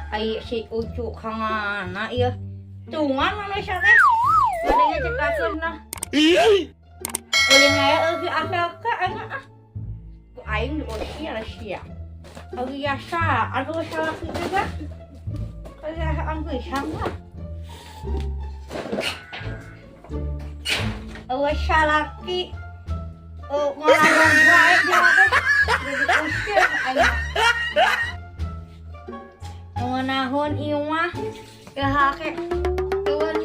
Ai si Ucu kamana ieu? Tungan manusia teh. Bade ngecekakeun nah. Ulin aya eueuh asal ka aing ah. Ku aing diusir sia. Biasa, aduh salah juga. Kayak pisang lah. Eueuh salaki ngalawan wae dia teh. Diusir aing. Ngeunahun ieu mah. Ya hake. Tueun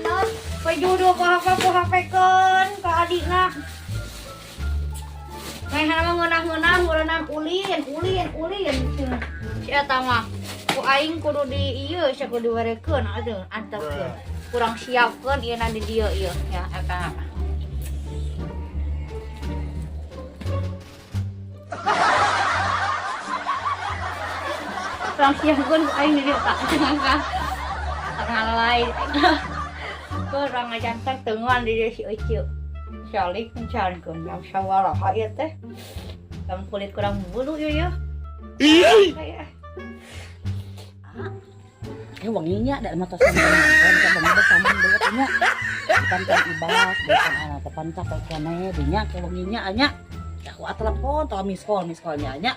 pajudu ku HP ku HP-keun ka adikna. Mehna mah ngeunah-ngeunah ngeureunang ulin, ulin, ulin cenah. Si eta mah ku aing kudu di ieu sia kudu diwerekeun atuh antepkeun. Kurang siapkeun ieu na di dieu ieu ya eta. Kurang siapkeun ku aing di dieu tak cenah ka. Ngalai. Kurang ngajantak tengan di dieu si Ece. Salik mencarankeun jam sawaraha ieu teh. Jam kulit kurang bulu ieu ya. Kayak Eh wanginya da mata sama kan kan wangi besaman belet nya. Bukan kan ibak, bukan anak tepan capek kene dinya ke wanginya anya. Aku telepon tau miss call nya nya.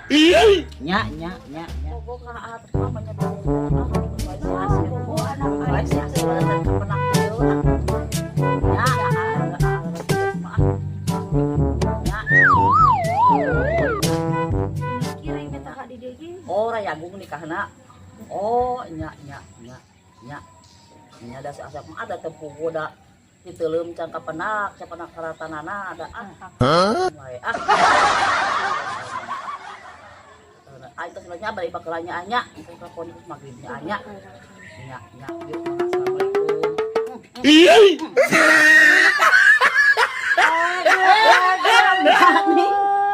Nya nya nya nya. Bobo ka telepon nya bobo anak aing penak nya. Kira ini tak di dieu ge. Oh, rayagung nikahna. Oh, nya nya nya nya. Nya da si Asep mah ada teu da diteuleum can kapenak, capenak karatanana ada ah. Wae ah. Ah itu sebenarnya bari bakelanya anya, itu telepon terus magribnya anya. Nya nya yuk assalamualaikum.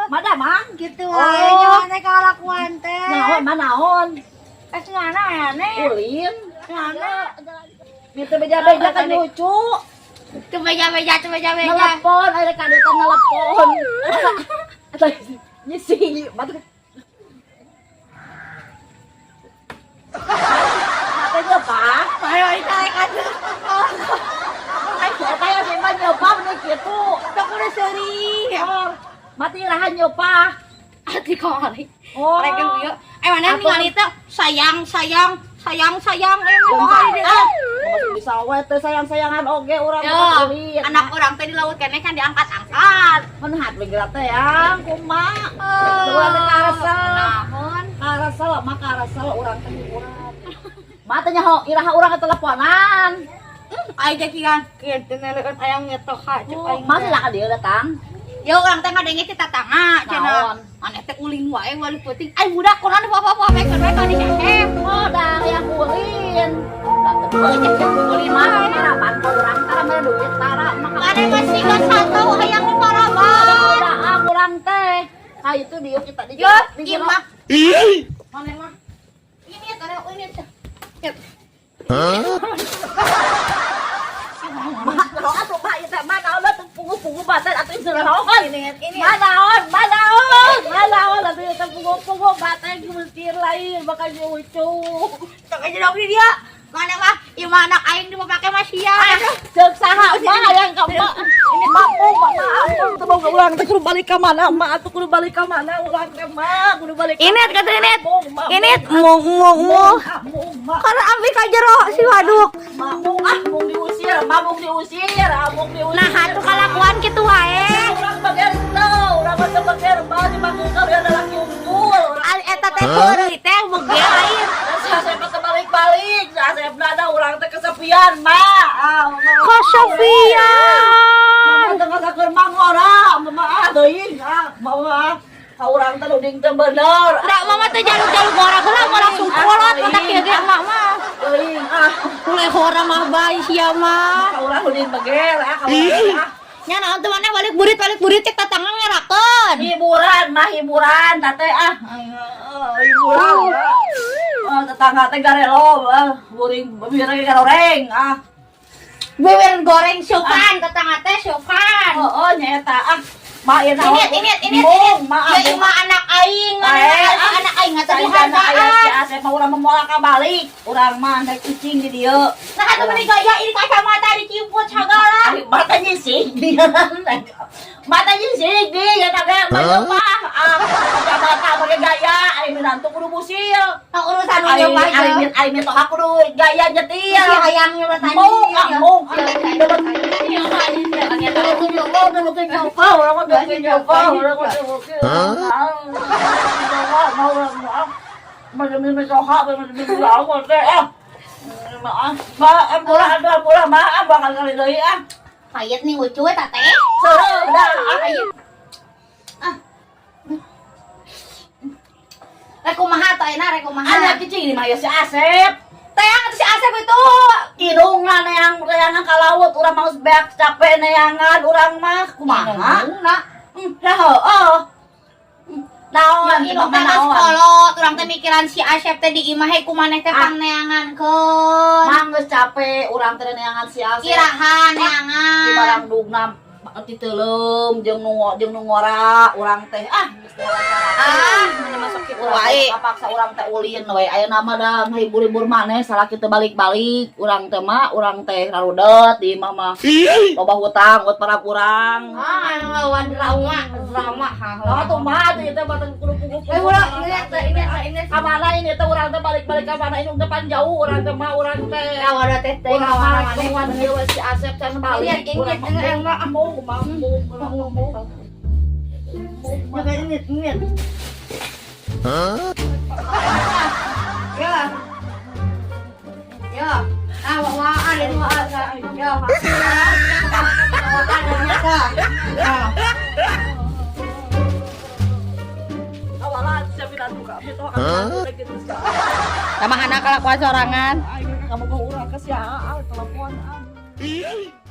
Mada mang Gitu wae nya mana kalakuan teh. Naon manaon? Eh mana ya nih? Ulin. Mana? Itu beja-beja kan lucu. Tuh beja-beja, tuh beja-beja. Nelpon, ada kadetan nelpon. Atau nyisi, batu. Matanya pak? Ayo ditarik atuh. Ayo siapa yang memang nyoba bener gitu. Sok udah seri. Oh, mati rahan nyoba. Ati kamari. Oh. Mereka ieu. Eh mana ningali teh sayang sayang sayang sayang eh ningali Ah, masih bisa we teh sayang-sayangan oge urang Ya, mah anak orang teh di laut keneh kan diangkat-angkat. Menhat we geura teh yang kumaha. Dua teh karesel. Naon? Karesel mah karesel urang teh hiburan. Mah teh nyaho iraha urang teleponan. Aing teh kian kieu teh neleun ayang ngetok ka cek aing. Masih lah ka dieu datang. Ya urang teh ngadenge ti tatangga cenah. Naon? Aneh teh ulin wae wali peuting. Ai budak kunaon apa-apa we keun we ka di cecep. Oh, dah yang ulin. Da teu cecep ulin mah paraban ka urang tara mere duit tara mah. Mane masih gak satu hayang di paraban. Dah urang teh. Ah itu dia kita di Yo, ieu mah. Mane mah. Ini tara ini teh. Atuh mah ieu teh mah naon atuh pugu-pugu baten atuh ieu naon. Ini Manaon, manaon, manaon atuh ieu teh pugu-pugu baten geusir lain bakal lucu. Sok aja dong di dia. Mana mah ieu mah anak aing dipake mah sia. Ceuk saha mah hayang ka emak. Ini mampu, mah ampun teu boga urang teh kudu balik ka mana emak atuh kudu balik ka mana urang teh mah kudu balik. Ini kata ini. Ini Ini mung mung mung. Karena ambil ka jero si waduk. Mamung ah mung diusir, mamung diusir, amung diusir. Nah, atuh kalakuan kitu wae. Urang bagian teu, urang mah teu bagian mah dipanggil ka ada laki unggul. Ali eta teh heureuy teh beugel lain. Dan saya teh balik-balik, saya ada urang teh kesepian mah. Ah, mama. Kasofian. Mama teh ngasakeun mangora, mama ah teuing ah, mama ah. Ka urang teh luding teh bener. Da mama teh jaluk-jaluk ngora heula mah langsung kolot mata kieu ge emak mah. Teuing ah, Kulehora mah bae sia mah. ka urang luding begel ah, ka urang ah. Nya naon teh maneh balik burit cek tatangga ngerakeun. Hiburan mah hiburan tate ah. Hiburan. Ah, tetangga teh garelo, ah, buring bibir ge goreng ah. Bibir goreng sopan tetangga teh sopan. Oh, oh nyaeta ah. Ma ieu naon? Ini ini ini. Mung, ma Ya imah anak aing, mana anak aing tadi Saljana aya si hargaan. Asep mah urang mah moal balik. Urang mah naik cicing di dieu. Nah, atuh meni gaya ini kacamata dicimput sagala. Ari mata nyisik dia. Mata nyisik dia ya teh mah mah. Ah, kacamata pakai gaya, ari minantu kudu busil. Tong urusan Ari nu mah. ari ari mitoha kudu gaya nyetil. Si hayangnya mah tadi. Mung, ah, mung. Payet nih lucu eta teh. Ah. Rek kumaha teh ayeuna rek kumaha? Anak kecil ini mah ya si Asep. Teh atuh si Asep itu. Kidungan neang neangan ka laut urang mah geus beak capek neangan urang mah kumaha? Nah, Lah heueuh. Naon, ya indung teh geus kolot, urang teh mikiran si Asep teh di imah he kumaneh teh pangneangankeun. Mah geus capek urang teh neangan si Asep. Iraha Di neangan. barang dugna titeuleum jeung nu ngora urang teh ah geus teh Ah, mana masuk kitu urang wae. teh kapaksa urang teh ulin we ayeuna mah da ngahibur-hibur maneh salah kitu balik-balik urang teh mah urang teh rarudet di imah mah loba hutang buat para urang. Ah, anu lawan drama, drama ha. Lah tuh mah teh teh batang kudu pugu. Eh, ulah, ini teh ini teh ini. Ka mana ini teh urang teh balik-balik ka mana ini depan jauh urang teh mah urang teh. Lawan teh teh Urang mah lawan ketemuan ieu we si Asep can balik. Ini, ini, ini, ini. Mau mau mau mau. Ini ini. Ya. Ya. Ah, wawaan itu wawaan. Ya. Wawaan ternyata. Ya. Awalan siapa bilang buka itu akan gitu. Sama anak kelakuan sorangan. Aing kamu ke urang ke sia telepon ah.